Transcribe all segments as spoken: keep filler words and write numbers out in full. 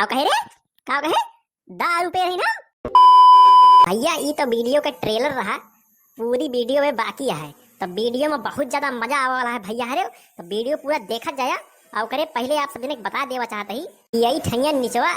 कहे रे, का कहे? दारू पे रही ना भैया। ई तो वीडियो के ट्रेलर रहा, पूरी वीडियो में बाकी है। तो वीडियो में बहुत ज्यादा मजा आवे वाला है भैया हरे। तो वीडियो पूरा देखत जाया। और करे पहले आप सब जने के बता देवा चाहत ही कि यही ठैया निचवा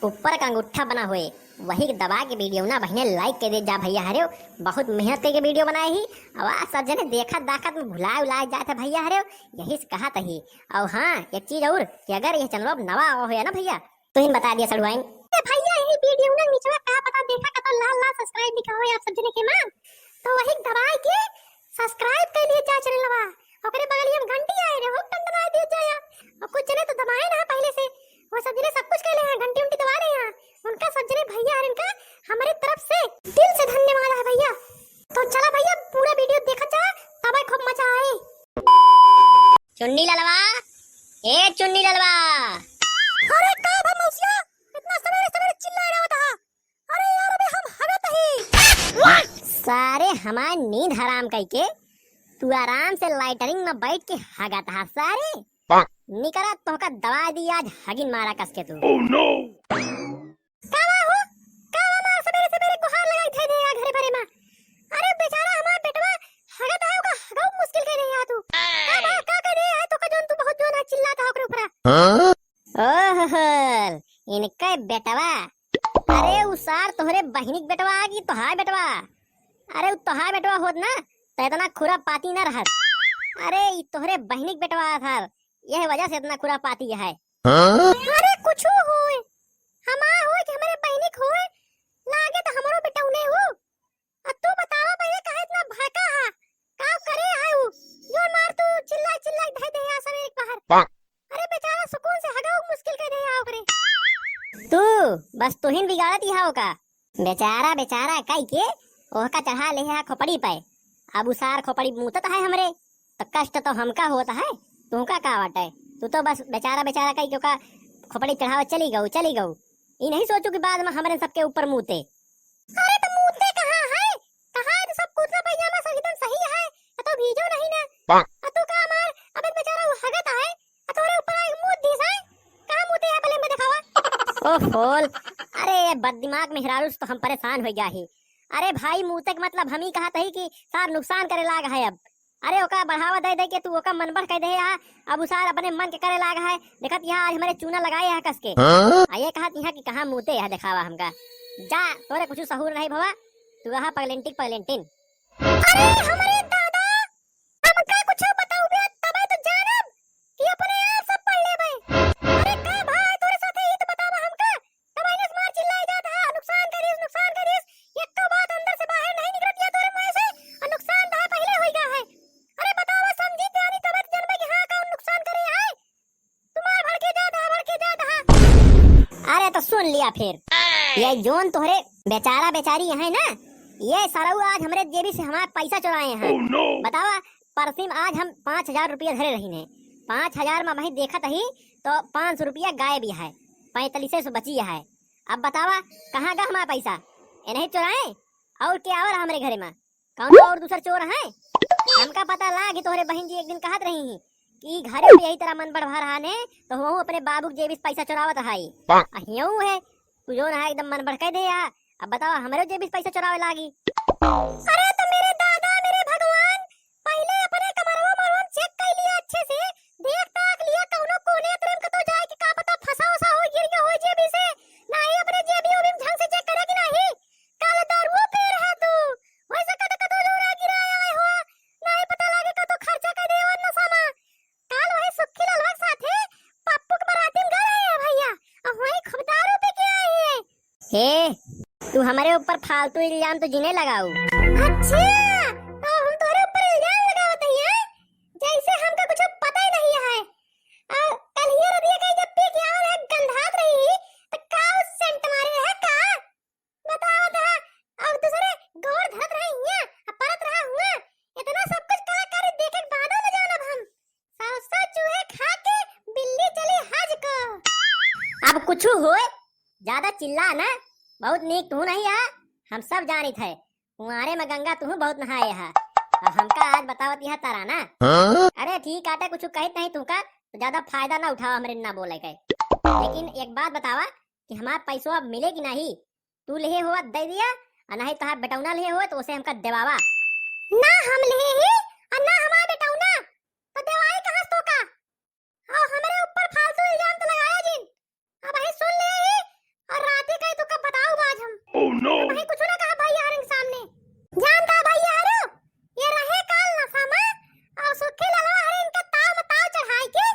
ऊपर का अंगूठा बना हुए, वही के दबा के वीडियो ना बहिने लाइक कर दे जा भैया हरे। बहुत मेहनत करके वीडियो बनाए ही। अब आप सब जने देखत दाखत में भुला उला जात है भैया हरे, यही से कहत ही। और हाँ, एक चीज और कि अगर ये चैनल नवा आवा हो ना भैया, तो इन बता दिया सड़ुआइन। ए भैया, यही वीडियो ना निचवा का पता देखा कतो लाल लाल सब्सक्राइब लिखा हो आप सब जने के मान, तो वही दबाए के सब्सक्राइब कर लिए जा चैनलवा। ओकरे बगलिया में घंटी आए रहे, हो टन दबाए दिए जाया। और कुछ जने तो दबाए ना पहले से, वो सब जने सब कुछ कर ले हैं, घंटी उंटी दबा ले हैं। उनका सब जने भैया और इनका हमारी तरफ से दिल से धन्यवाद है भैया। तो चला भैया, पूरा वीडियो देखा जा, तब खूब मजा आए। चुन्नी ललवा, ए चुन्नी ललवा। अरे का भा मौसिया, इतना सवेरे सवेरे चिल्ला रहा था? अरे यार, अबे हम हगत ही। सारे हमार नींद हराम कइके तू आराम से लाइटरिंग में बैठ के हगत हा सारे। निकरा तोहका दवा दी आज हगिन मारा कस के तू। Oh no! का बा हो? का बा माँ सवेरे सवेरे गुहार लगाई थे दे या घरे भरे माँ? अरे बेचारा हमार बेटवा हगत आयो का हगाऊ मुश्किल कर दे या तू। का बा? का कर दे या तोका जोन तू बहुत जोन है चिल्लाता हो ओकरे ऊपरा? हाँ? ओह, इनके बेटवा। अरे उ सार तोहरे बहिनी के बेटवा आ कि तोहार बेटवा? अरे उ तोहार बेटवा होत ना तो इतना खुरापाती ना रहत। अरे ई तोहरे बहिनी के बेटवा आ सार, यह वजह से इतना खुरापाती है। हाँ? अरे कुछ होए, हमार होए कि हमारे बहिनी के होए, लागे तो हमरो बेटौने हो। अब तू बतावा पहले काहे इतना भड़का हा? का करे है उ? जोर मार तू चिल्ला चिल्ला धै दे या सब एक बाहर। अरे बेचारा सुकून से हगाऊ मुश्किल कर दे या ओकरे। तू, बस तुहिन बिगाड़त ही हा ओका। बेचारा बेचारा कई के ओहका चढ़ा ले हा खोपड़ी पे। अब उ सार खोपड़ी मूतत है हमरे, तो कष्ट तो हमका होत है, तुहका का बाटे? तू तो बस बेचारा बेचारा कई के ओका खोपड़ी चढ़ावत चली गऊ, चली गऊ। ई नहीं सोचू कि बाद में हमरे सबके ऊपर मूते। अरे तो मूते कहाँ है? कहाँ है तो सब कुर्ता पैजामा सब एकदम सही है। आ तो भीजो नहीं ना। आ तू का मार, अबे बेचारा वो हगत है। आ तोरे ऊपर आए मूत दिस है। कहाँ मूते है पहले मैं दिखावा। ओ फोल, अरे ये बददिमाग मेहरारू से तो हम परेशान हो गया ही। अरे भाई मूते के मतलब हम ही कहत ही कि सार नुकसान करे लाग है अब। अरे ओका बढ़ावा दे दे के तू ओका मन बढ़ कह दे हा। अब उ सार अपने मन के करे लाग है। देखत यहाँ आज हमरे चूना लगाए है कस के। हाँ? आ ये कहत यहाँ कि कहाँ मूते है दिखावा हमका। जा, तोरे कुछ सहूर नहीं भवा, तू रहा पगलेंटिन पगलेंटिन। अरे हमरे दादा, हमका कुछ बताऊ बे, तबे तो जानब कि अपने आप सब पढ़ लेबे। अरे का भाई तोरे साथे ई तो बतावा हमका, तब आइने से मार चिल्लाई जात है, नुकसान करिस, नुकसान करिस। एको बात अंदर से बाहर नहीं निकलत या तोरे मुंह से, और नुकसान तो है पहले होई गा है। अरे बतावा, समझी जानी तबे तो जनबे कि हाँ, कौन नुकसान करे है। तुम्हार भड़के जात है, भड़के जात है। अरे तो सुन लिया फिर, ये जोन तोहरे बेचारा बेचारी है ना, ये सरऊ आज हमरे जेबी से हमार पैसा चुराए हैं। Oh no! बतावा, परसिम आज हम पाँच हजार रुपया धरे रही ने, पाँच हजार में वही देखत ही तो पाँच सौ रुपया गायब ही है, पैंतालीस सौ बची है। अब बतावा, कहाँ गा हमारा पैसा? ए नहीं चोराए? और के आवा रहा हमरे घरे में? कौन और दूसर चोर है? हमका पता लाग ही तोहरे बहिन जी एक दिन कहत रही ही कि घरे में यही तरह मन बढ़वा रहा ने, तो वहू अपने बाबू के जेबी से पैसा चोरावत रहा ही। आ हियऊ है, तू जो रहा एकदम मन बढ़ कह दे या। अब बतावा, हमरे जेबी से पैसा चोरावे लागी। अरे तो मेरे दादा, मेरे भगवान, पहले अपने कमरवा मरवा चेक कर लिया अच्छे से, देख ताक लिया कौनो कोने अतरे में कतो जाए कि का पता फंसा उसा हो, गिर गया हो जेबी से, नहीं अपने जेबी उबी में ढंग से चेक करे कि नहीं। काल दारुओ पे रहा तू, वैसे कतो कतो जो ना गिराया है हो, नहीं पता लागे कतो खर्चा कर दे और नशा में। काल वही सुखी लालवा के साथे पप्पू के बराती में गए रहे हैं भैया, और वही खूब दारू पी के आए हैं। हे, तू हमरे ऊपर फालतू इल्जाम तो जिने लगाऊ। अच्छा, तो हम तोरे ऊपर इल्जाम लगावत हई, हैं? जैसे हमका कुछ पता ही नहीं है। आ, कल ही रतिया कहीं जब पी के आवल है, गंधात रही, तो का उ सेंट मारे है का? बताओ तो, अब दूसरे गोड़ धरत रहे हिया, आ परत रहा हुआ। इतना सब कुछ कलाकारी देखे के बादो न जानब हम। सरसों चूहे खा के बिल्ली चली हज को। अब कुछ होए, ज्यादा चिल्ला ना, बहुत नीक तू नहीं है, हम सब जानित है। कुंवारे में गंगा तू बहुत नहाए है, और हमका आज बतावत यह तराना। हाँ? अरे ठीक आटे, कुछ कहित नहीं तुमका, तो ज्यादा फायदा ना उठाओ हमरे ना बोले के। लेकिन एक बात बतावा कि हमार पैसवा अब मिले कि नाही? तू लिहे होवा त दइ दिया, अउर नाही तोहार बेटौना लिहे होवा त ओसे हमका देवावा। ना हम लिहे ही अउर ना हमार बेटौना, त देवाई कहाँ से तोका? अउर हमरे ऊपर फालतू इल्जाम त लगाया जिन। अबहीं सुन लिहे ही अउर राती का तोका बताउब आज हम। Oh no! अबहीं कुछ ना कहा भइया हरिन के सामने। जानता भइया हरो, ये रहे काल नशा मा अउर सुखी ललवा हरिन का ताव मा ताव चढ़ाई के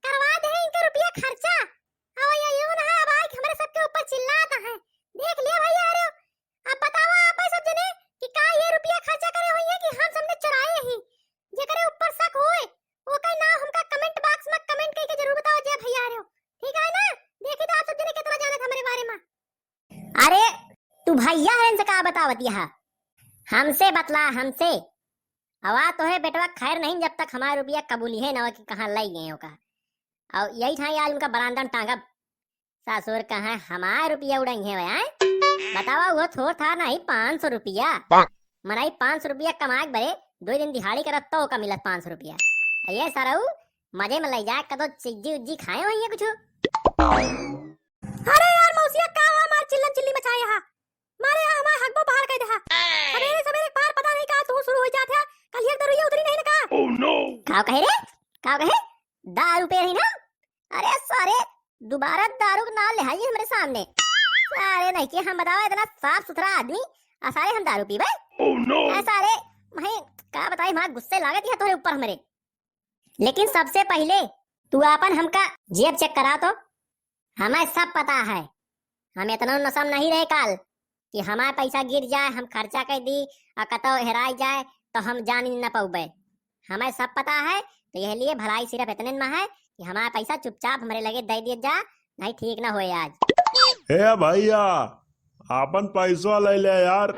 करवा देहे इनका रुपया खर्चा। अउर ये यूं ना है, अब आइके हमरे सबके ऊपर चिल्लात हैं। देख लिया भइया हरो, अब बतावा आप सब जने कि का ये रुपया खर्चा करे होइहैं कि हम सबने चुराए ही? जेकरे ऊपर शक होए, ओकर नाव हमका comment box मा comment कइके जरूर बतावा जे भइया हरो। ठीक है ना? देखी तो आप सब जने कितना जानत हमरे बारे मा। अरे, तू भइया हरन से का बतावत यहा? हमसे बतला, हमसे। अवा तोहे बेटवा खैर नहीं, जब तक हमार रुपया कबूलिहे न हो कि कहाँ लइ गए ओका। अउर यही ठाई आज उनका बरामदा में टांगब। ससुर कहाँ हमार रुपया उड़इहे बे, आय? बतावा, वो थोर थार नहीं, पाँच सौ रुपया। मनई पाँच सौ रुपया कमाए के बरे, दो दिन दिहाड़ी करत तो ओका मिलत पाँच सौ रुपया। अ ये सरऊ मजे में लइ जाए, कतो चिज्जी उज्जी खाए होइहैं कुछ। अरे यार मौसिया, का हुआ, मार चिल्लम चिल्ली मचाए हा? मारे यहाँ हमार हगबो बाहर कइ देहा। सबेरे सबेरे बाहर पता नहीं का तू शुरू होइ जात है, कल एक दरुइया उतरी नहीं ना का? Oh no! का कहे रे? का कहे? दारू पे रही ना? अरे सारे, दुबारा दारू का नाम लेहाई हमरे सामने। सारे नहीं कि हम बतावा इतना साफ सुथरा आदमी, अ सारे हम दारू पीबे? Oh no! अ सारे, भाई का बताई, हमार गुस्से लागत है तोहरे ऊपर हमरे। लेकिन सबसे पहिले तू आपन हमका जेब check करा तो। हमें सब पता है, हम इतना नशा में नहीं रहे काल कि हमार पैसा गिर जाए, हम खर्चा कइ दी अउर कतौ हेराइ जाए तो हम जान ही न पउबे। हमें सब पता है, तो यह लिए भलाई सिर्फ इतने में है कि हमार पैसा चुपचाप हमरे लगे दइ दिया जा, नहीं ठीक ना होए आज। ए भइया, आपन पैसवा लइ ले यार,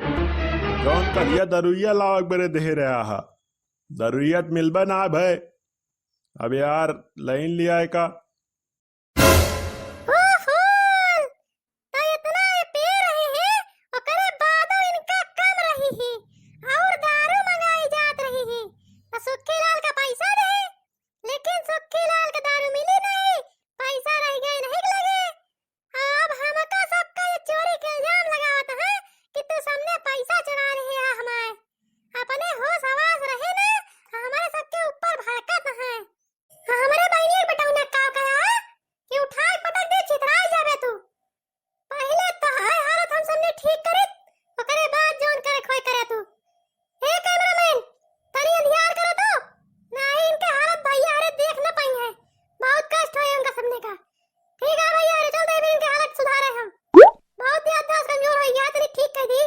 जौन कलिया दरुइया लावे के बेरे देहे रहा हा। दरुइया त मिलबे ना भए। अब यार, लइन लिया है का? ओहो, त इतना ये पी रही ही, ओकरे बादो इनका कम रही ही, अउर दारू मंगाई जात रही ही। त सुखी लाल का पैसा नहीं, लेकिन सुखी लाल का दारू मिली नहीं, पैसा रह गए नहीं लगे। अब हमका सबका ये चोरी के इल्जाम लगावत है कि तू सबने पैसा चुरा लिहे हा हमार। अपने होश हवास रहे ना, हमरे सबके ऊपर भड़कत है। हमरे बहिनी के बेटौना का कहा है कि उठाए पटक दे, छितराई जाबे तू। पहिले तोहार हालत हम सबने ठीक करित, ओकरे बाद जौन करे खोए करे तू। हे cameraman, तनी अंधियार करा तो, नाही इनके हालत भइया हरे देख न पाइहैं। बहुत कष्ट होए उनका सबने का। ठीक है भइया हरे, चल दे इनके हालत सुधारे हम। बहुत याददाश्त कमजोर होइ गया, तनी ठीक कर दी।